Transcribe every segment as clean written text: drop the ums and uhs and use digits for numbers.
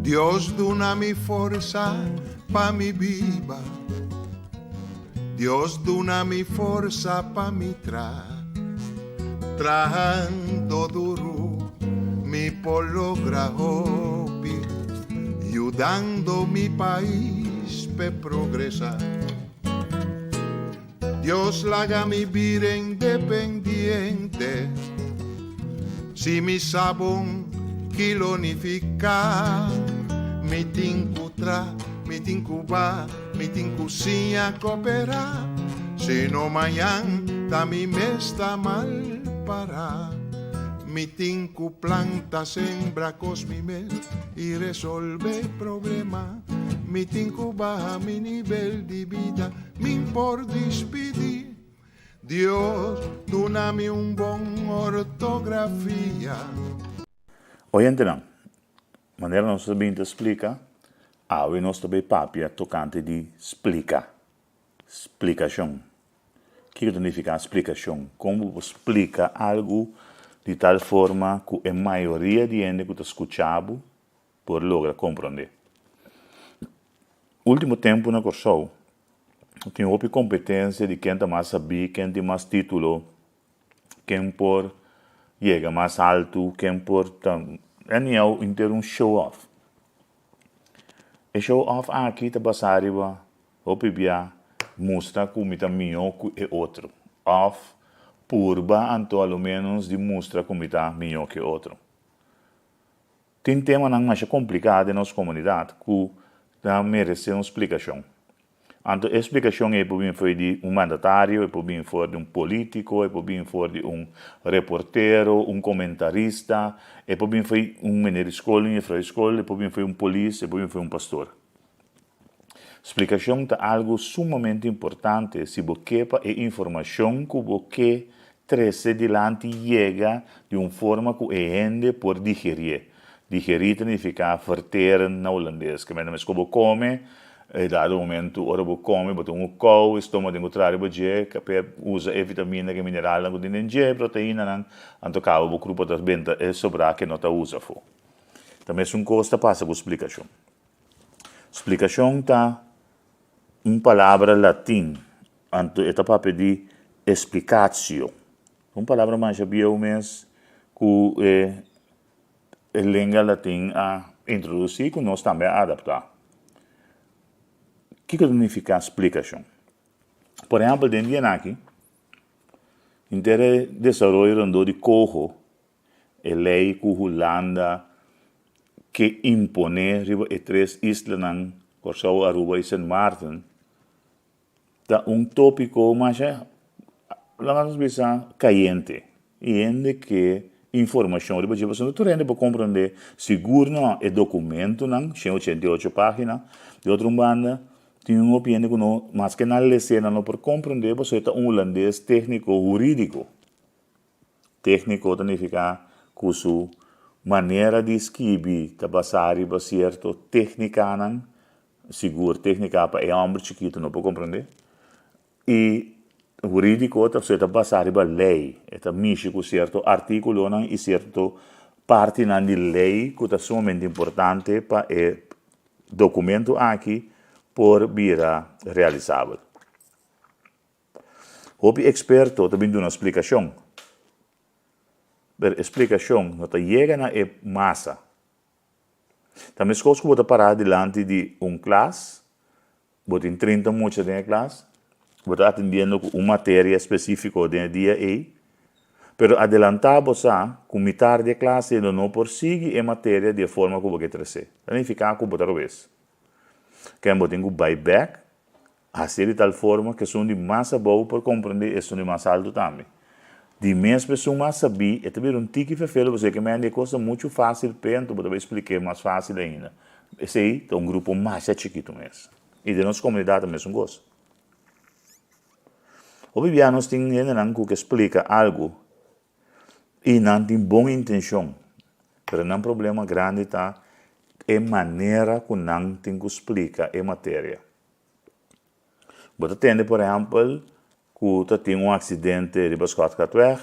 Dios duna mi forsa pa mi biba. Dios duna mi forsa pa mi traha. Trahando duru mi por logra hopi, yudando mi pais p'e progresá. Dios laga mi bira independiente, si mi sa bon ki lo nifiká. Mi tin ku tra, mi tin ku ba, mi tin ku siña koperá, sino mañan ta mi mes ta mal pará. Mi tin ku planta, sembra kos mi mes i resolvé problema. Mi tin ku baha mi nivel di bida, min por dispidí. Dios duna mi un bon ortografia. Oyentenan, manera nos ta bin ta splika, awe nos ta bay papia tokante di splika, splikashon. Kiko ta nifiká splikashon? Kon bo por splika algu di tal forma ku e mayoria di hende ku ta skucha bo por logra komprondé. Último tempu na Kòrsou tin hopi kompetensia di ken ta mas sabí, ken tin mas título, ken por yega mas altu, ken por ta, anyhow henter un show off. E show off aki ta basá riba hopi bia mustra ku mi ta mihó ku e otro òf purba anto a lo ménos di mustra ku mi ta mihó ku e otro. Tin temanan masha kompliká den nos komunidat ku ta meresé un splikashon. Anto e splikashon ei por bin for di un mandatario, e por bin for di un polítiko, e por bin for di un reportero, un komentarista, e por bin for di un meneer di skol, un jefrou di skol, e por bin for di un polis, e por bin for di un pastor. Splikashon ta algu sumamente importante si bo ke pa e informashon ku bo ke trese dilanti yega di un forma ku e hende por digerié. Digerí ta nifiká verteren na hulandes. Ke mende mes ku bo kome, e dado momentu ora bo kome bo ta un kou, e stoma tin ku traha riba dje p'e usa e vitamina ku e mineralnan ku tin den dje, e proteinanan, anto kaba bo krupa ta benta e sobrá ke no ta usa afó. Ta mesun kos ta pasa ku splikashon. Splikashon ta un palabra latin, anto e ta papia di explicatio. Un palabra masha bieu mes ku e lenga latin a introdusí ku nos tambe a adaptá. Kiko ta nifiká splikashon? Por ehèmpel den dianan aki, henter e desaroyo rondó di koho E lei ku Hulanda ke imponé riba e tres islanan, Kòrsou, Aruba i Sint Maarten, ta un tópiko masha, laga nos bisa, kayente. I hende ke informashon riba dje pasobra tur hende por komprondé sigur no e dokumentonan, 188 página. Di otro un banda, tin un hopi hende ku no, maske nan les'é nan no por komprondé pasobra e ta un hulandes tékniko hurídiko. Tékniko ta nifiká ku su manera di skibi ta basá riba sierto téknikanan, sigur téknika pa e hòmber chikitu no por komprondé, i hurídiko ta pasobra e ta basá riba lei, e ta mishi ku sierto artíkulonan i sierto partinan di lei ku ta sumamente importante pa e dokumentu aki por bira realisabel. Hopi eksperto ta bin duna splikashon, pero e splikashon no ta yega na e masa. Ta meskos ku bo ta pará dilanti di un klas, bo tin 30 mucha den e klas, bo ta atendiendo ku un materia spesífiko den e dia ei, pero adelantá bo sa ku mitar di e klas ei lo no por sigui e materia di e forma ku bo ke tres'é. Ta nifiká ku bo ta robes. Ken bo tin ku bai bèk Hasié di tal forma ku esun di mas abou por komprendé esun di mas altu tambe. Di mes pa esun mas sabí, e ta bira un tiki fefelo pasobra e ke mende e kos ta muchu fásil p'e, anto bo ta bai splik'é mas fásil ainda. Esei ta un grupo masha chikitu mes. I den nos komunidat ta mesun kos. Hopi bia nos tin hendenan ku ke splika algu i nan tin bon intenshon, pero nan problema grandi ta e manera ku nan tin ku splika e materia. Bo ta tende por ehèmpel ku ta tin un aksidente riba Schotgatweg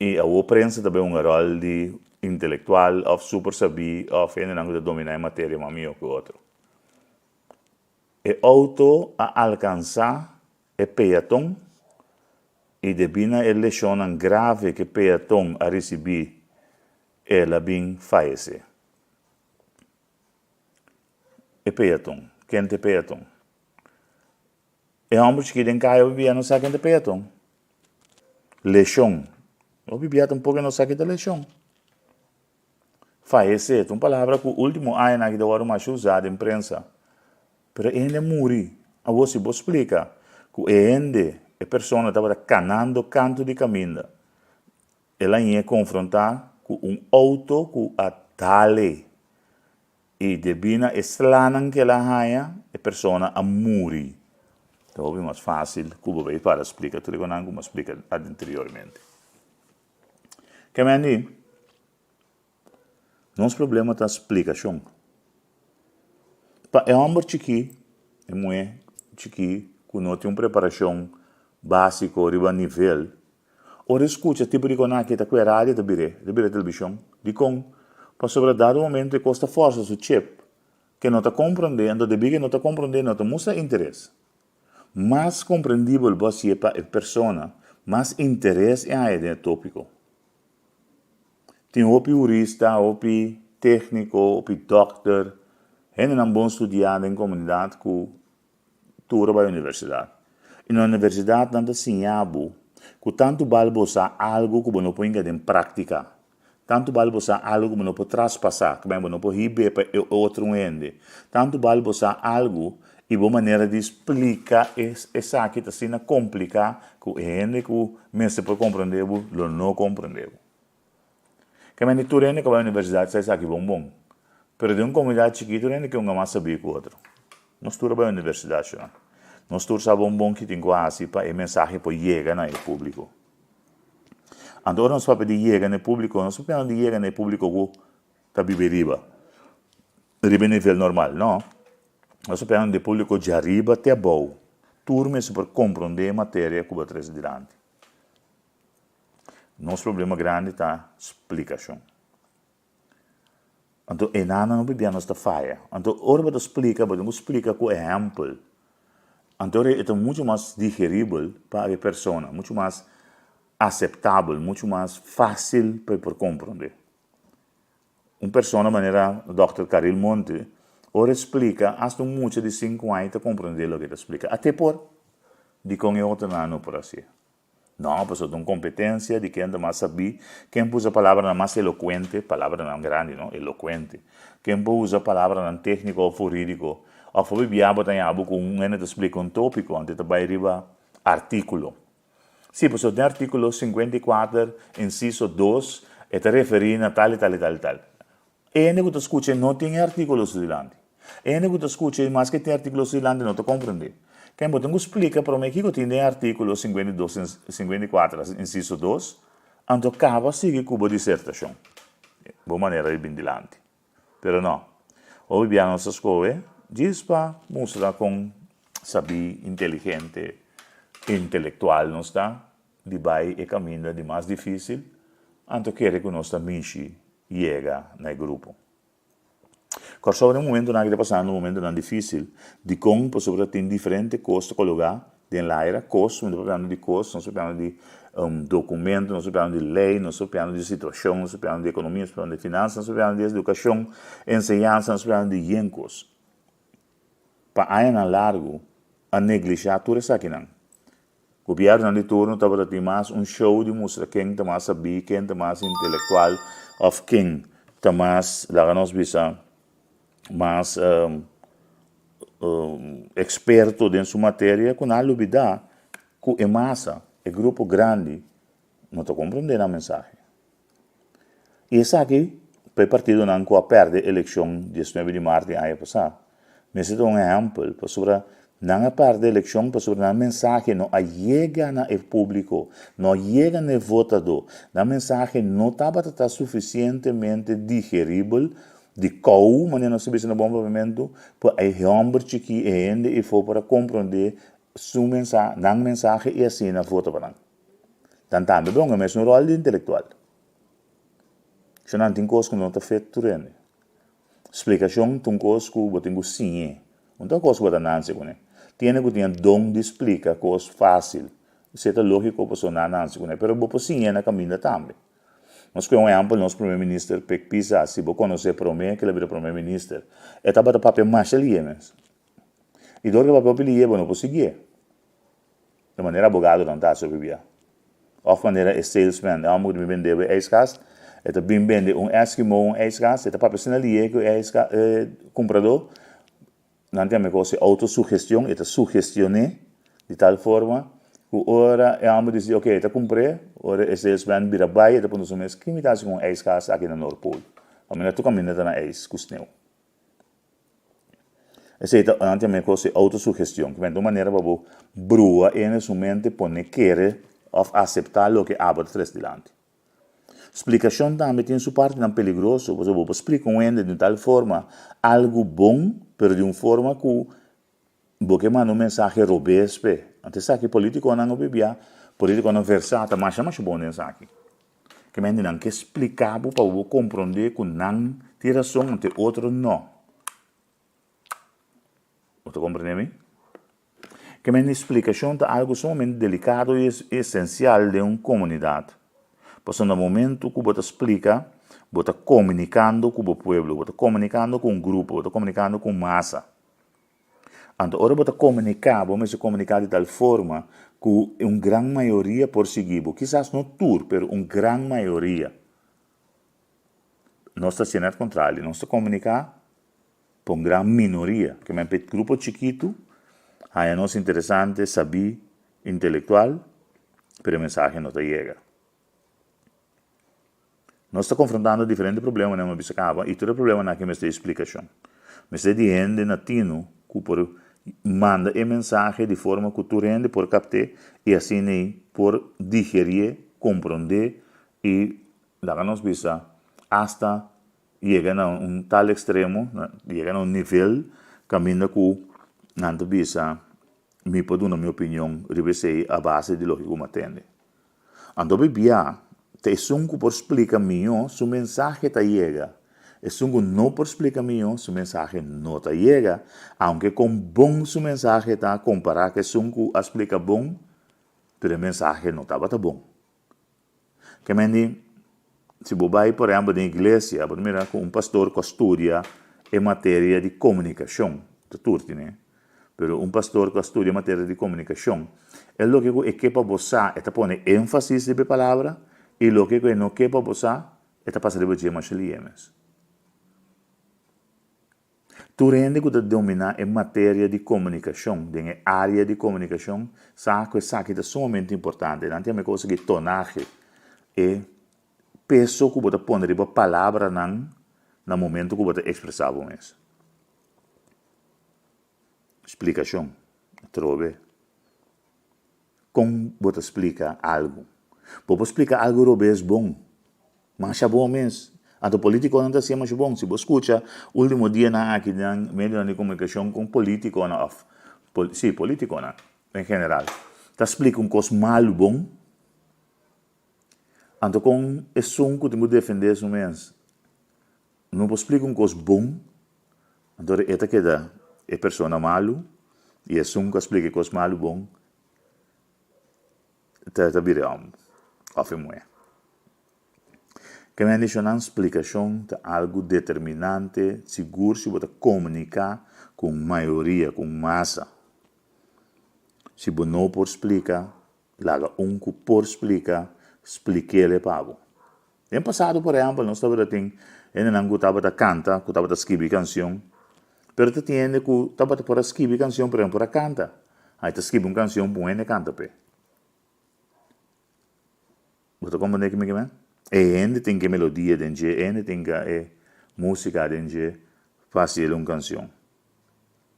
i awor prensa ta bai hunga ròl di. intelektual òf super sabí òf hendenan ku ta dominá e materia mas mihó ku otro. E outo a alkansá e peaton i debí na e leshonnan grave ku e peaton a risibí el a bin fayesé. E peaton. Ken ta e peaton? E hòmber chikí den kaya hopi bia no sa ken ta peaton. Leshon. Hopi bia tampoko e no sa ke ta leshon. Fayesé ta un palabra ku último añanan aki ta wòrdu masha usá den prensa. Pero e hende a muri. Awor si bo splika ku e hende, e persona tabata kanando kantu di kaminda, el a ñe konfrontá ku un outo ku a dal-e I debí na e slanan ku el a haña, e persona a muri. Ta hopi mas fásil ku bo bai para splika tur e konan ku bo a splika anteriormente. Kemendi, nos problema ta splikashon. Pa e hòmber chikí, e muhé chikí ku no tin un preparashon básiko riba nivel, Ora e skucha tipo di kona aki ta kue radio ta bir'é, ta bira televishon. Dikon? Pasobra dado momento e kos ta fòrsa su chip ke no ta komprondé, anto debí ke no ta komprondé no ta mustra interes. Mas komprendibel bo hasié pa e persona, mas interes e haña den e tópiko. Tin hopi hurista, hopi tékniko, hopi dòkter, hendenan bon studiá den komunidat ku Tur a bai universidat. I na universidat nan ta siña bo ku tantu bal bo sa algu ku bo no por hinka den práktika. Tantu bal bo sa algu ku bo no por traspasá, ku bo no por hib'é pa e otro un hende. Tantu bal bo sa algu i bo manera di splika esaki ta asina kompliká ku e hende ku mester por komprendé bo lo no komprendé bo. Kemende tur hende ku bai universidat sa esaki bon bon. Pero den un komunidat chikí tur hende ke un a mas sabí ku otro. Nos tur a bai universidat shona. Nos tur sa bon bon ki tin ku hasi pa e mensahe por yega na e públiko. Anto ora nos papia di yega na e públiko, nos papia di yega na e públiko ku ta biba riba, riba e nivel normal. No. Nos papia di e públiko djariba te abou. Tur mester por komprondé e materia ku bo a trese dilanti. Nos problema grandi ta splikashon. Anto e nan no bibia nos ta faya. Anto ora bo ta splika bo tin ku splika ku ehèmpel. Anto e ta muchu mas digeribel pa e persona, muchu mas aseptabel, muchu mas fásil pa e por komprondé. Un persona manera dòkter Caril Monte ora e splika asta un mucha di sinku aña ta komprondé loke e ta splika. Ate por, dikon e otronan no por hasié? No, pasobra ta un kompetensia di ken ta mas sabí, ken por usa palabranan mas elokuente, palabranan grandi no, elokuente, ken por usa palabranan tékniko òf hurídiko, òf hopi bia bo ta haña bo ku un hende ta splika un tópiko anto e ta bai riba artíkulo. Sí, pasobra den artíkulo 54, insiso dos, e ta referí na tal i tal i tal i tal. E hende ku ta skucha no tin e artíkulo su dilanti. E hende ku ta skucha i maske tin e artíkulo su dilanti no ta komprendé. Ken bo tin ku splika promé kiko tin den e artíkulo 52 54 insiso dos, anto kaba sigui ku bo disertashon. Bo manera di bin dilanti. Pero no. Hopi bia nos ta skohe djis pa mustra kon sabí, inteligente, intelektual nos ta di bai e kaminda di mas difísil, anto kere ku nos ta mishi yega na e grupo. Kòrsou den momentunan aki ta pasando momentunan difísil. Dikon? Pasobra tin diferente kos ta kologá den laira. Kos, mi ta papiando di kos, nos ta papiando di dokumento, nos ta papiando di lei, nos ta papiando di situashon, nos ta papiando di ekonomia, nos ta papiando di finansa, nos ta papiando di edukashon, enseñansa, nos ta papiando di yen kos. Pa añanan largu a neglishá tur esakinan. Gobièrnunan di turno tabata tin mas un show di mustra ken ta mas sabí, ken ta mas intelektual òf ken ta mas, laga nos bisa, mas eksperto den su materia ku nan a lubidá ku e masa, e grupo grandi no ta komprondé nan mensahe. I esaki pa e partidonan ku a pèrdè elekshon diesnuebe di mart di aña pasá. Mester ta un ehèmpel pasobra nan a pèrdè elekshon pasobra nan mensahe no a yega na e públiko, no a yega na e votadó. Nan mensahe no tabata ta sufisientemente digeribel di kou, manera nos ta bisa na bon papiamentu, pa e hòmber chikí, e hende efó por a komprondé su mensahe, nan mensahe i asina vota pa nan. Nan tambe bon e mesun ròl di intelektual. Shonnan tin kos ku no ta fet tur hende. Splikashon ta un kos ku bo tin ku siñ'é. No ta un kos ku bo ta nanse kuné. Tin hende ku tin e don di splika kos fásil. Esei ta lógiko pasobra nan a nanse kuné. Pero bo por siñ'é na kaminda tambe. Nos kohe un ehèmpel, nos promé minister Pek Pisas, si bo konos'é promé ku el a bira promé minister, e tabata papia masha lihe mes. I dor ku e papia hopi lihe bo no por siguié. De manera abogadonan ta hasi hopi bia. Òf manera e salesman, e hòmber ku ta bin bende bo e ijskast, e ta bin bende un eskimo un ijskast, e ta papia asina lihe ku e ijska e kumpradó, nan ta yama e kos e outosugestion, e ta sugestion'é di tal forma ku ora e hòmber disidi oke e ta kumpr'é, ora e salesman bira bai e ta puntra su mes, ki mi ta hasi ku un ijskast aki na Noordpool? Pasobra tur kaminda ta na ijs ku sneu. Esei ta antes mi kos di autosugestion, ku un manera pa bo brua hende su mente pone kere òf aseptá loke abo ta tres dilanti. Splikashon tambe tin su partinan peligroso, pasobra bo por splika un hende di un tal forma algu bon, pero di un forma ku bo ke manda un mensahe robes p'e. Anto esaki politikonan hopi bia, politikonan versá ta masha masha bon den esaki. Ke mente nan ke splika bo pa bo komprondé ku nan tin rason ante otro no. Bo ta komprendé mi? Ke mente splikashon ta algu sumamente delikado i esensial den un komunidat. Pasobra na momentu ku bo ta splika, bo ta komunikando ku bo pueblo, bo ta komunikando ku un grupo, bo ta komunikando ku un masa. Anto ora bo ta komuniká, bo mester komuniká di tal forma ku un gran mayoria por sigui bo. Kisas no tur, pero un gran mayoria. Nos ta hasiendo het kontrario, nos ta komuniká pa un gran minoria. Ke men pa e grupo chikitu haña nos interesante, sabí, intelektual, pero e mensahe no ta yega. Nos ta konfrontando diferente problemanan mi a bisa kaba i tur e problemanan aki mester di splikashon. Mester di hende na tinu ku por manda e mensahe di forma ku tur hende por kapt'é i asina ei por digerié, komprondé i laga nos bisa asta yega na un tal ekstremo, yega na un nivel kaminda ku nan ta bisa mi por duna mi opinion riba esei a base di loke ku mi a tende. Anto Biblia ta esun ku por splika mihó su mensahe ta yega. Esun ku no por splika mihó su mensahe no ta yega, aunke kon bon su mensahe ta kompará ku esun ku a splika bon, pero e mensahe no tabata bon. Ke men di, si bo bai por ehèmpel den iglesia, bo ta mira ku un pastor ku a studia e materia di komunikashon, ta tur tine, Pero un pastor cu a studia materia di comunicacion, e loke cu e ke pa bo sa, e ta pone enfasis riba e palabra, y loke cu e no ke pa bo sa, e ta pasa riba dje masha lihe mes. Tur hende cu ta domina e materia di comunicacion, den e area di comunicacion, sa cu esaki ta sumamente importante. Nan ta yama e cosa aki tonahe, e peso cu bo ta pone riba palabranan na momento cu bo ta expresa bo mes. Splikashon, Atrobe, kon bo ta splika algu? Bo por splika algu robes bon, masha bon mes. Anto politikonan ta hasié masha bon. Si bo skucha ultimo dianan aki den medionan di komunikashon kon politikonan òf, sí, politikonan en general ta splika un kos malu bon, anto kon esun ku tin ku defendé su mes No por splika un kos bon, anto e ta keda e persona malu i esun ku a splika e kos malu bon ta ta bira e hòmber òf e muhé. Ke mendishonnan splikashon ta algu determinante sigur si bo ta komuniká ku un mayoria, ku un masa. Si bo no por splika, laga un ku por splika splik'el pa bo. Den pasado, por ehèmpel, nos tabata tin hendenan ku tabata kanta, ku tabata skibi kansion, pero ta tin hende ku tabata por a skibi kansion pero no por a kanta. Ai ta skibi un kansion pa un hende kanta p'e. Bo ta komprendé kiko mi ke men? E hende tin ke melodia den dje, e hende tin ke e músika den dje pa hasi el un kansion.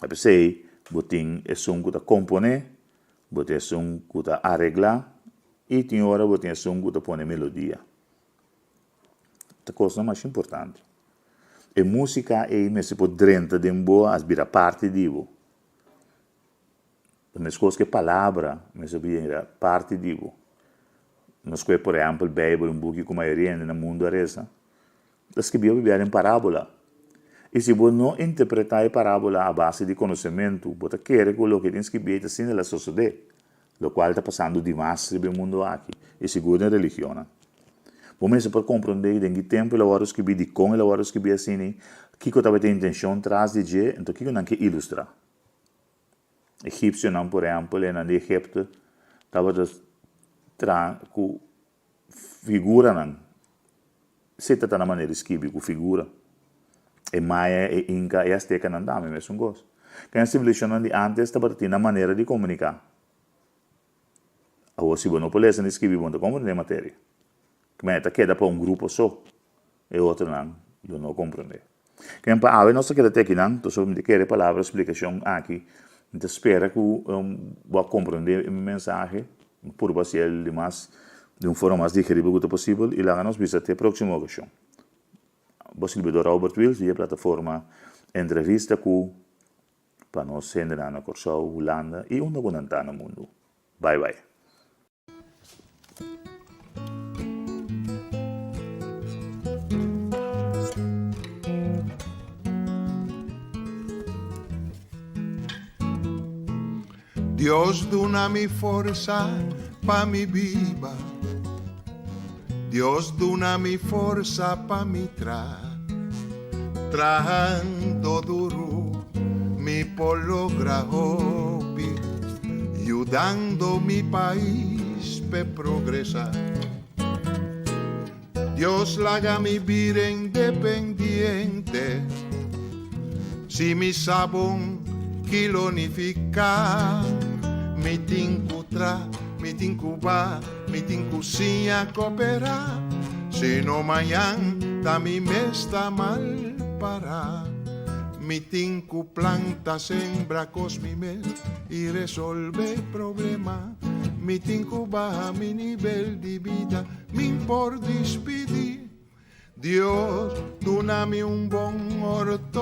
A P'esei bo tin esun ku ta komponé, bo tin esun ku ta areglá i tin ora bo tin esun ku ta pone melodia. Ta kosnan masha importante. E músika ei mester por drenta den bo as bira parti di bo. Ta meskos ku e palabra mester bira parti di bo. Nos kohe por ehèmpel Beibel, un buki ku mayoria hende na mundu a resa. Ta skibí hopi bia den parábola. I si bo no interpretá e parábola a base di konosementu, bo ta kere ku loke tin skibí ei ta asina el a sosodé, lokual ta pasando dimas riba e mundu aki, i sigur den religionnan. Bo mester por komprondé den ki tempu el a wòrdu skibí, dikon el a wòrdu skibí asina, kiko tabata e intenshon tras di dje, anto kiko nan ke ilustrá. Egipsionan, por ehèmpel, e nan di Egipto tabata traha ku figuranan. Esei ta ta na manera di skibi ku figura. E Maya, e Inka, e Aztekanan tambe mesun kos. Ken sivilisashonnan di ántes tabata tin nan manera di komuniká. Awor si bo no por lesa ni skibi bo no ta komprendé materia. Kmé ta keda pa un grupo so, e otronan lo no komprendé. Ken pa awe nos ta keda te akinan, pasobra mi ta kere palabra splikashon aki. Mi ta spera ku bo a komprendé mi mensahe. Mi purba hasi el di mas di un forma mas digeribel ku ta posibel i laga nos bisa te próksimo okashon. Bo sirbidor Robert Wiels di e plataforma Entrevista ku pa nos hendenan na Kòrsou, Hulanda i unda ku nan ta na mundu. Bai bai. Dios duna mi forsa pa mi biba Dios duna mi forsa pa mi tra Trahando duru mi por logra hopi Yudando mi pais p'e progresa Dios laga mi bira independiente Si mi sa bon ki lo nifiká Mi tin ku tra, mi tin ku ba, mi tin ku siña koperá Si no mañan ta mi mes ta mal pará Mi tin ku planta, sembra kos mi mes i resolve problema Mi tin ku baha mi nivel di bida Min por dispidi. Dios duna mi un bon orto.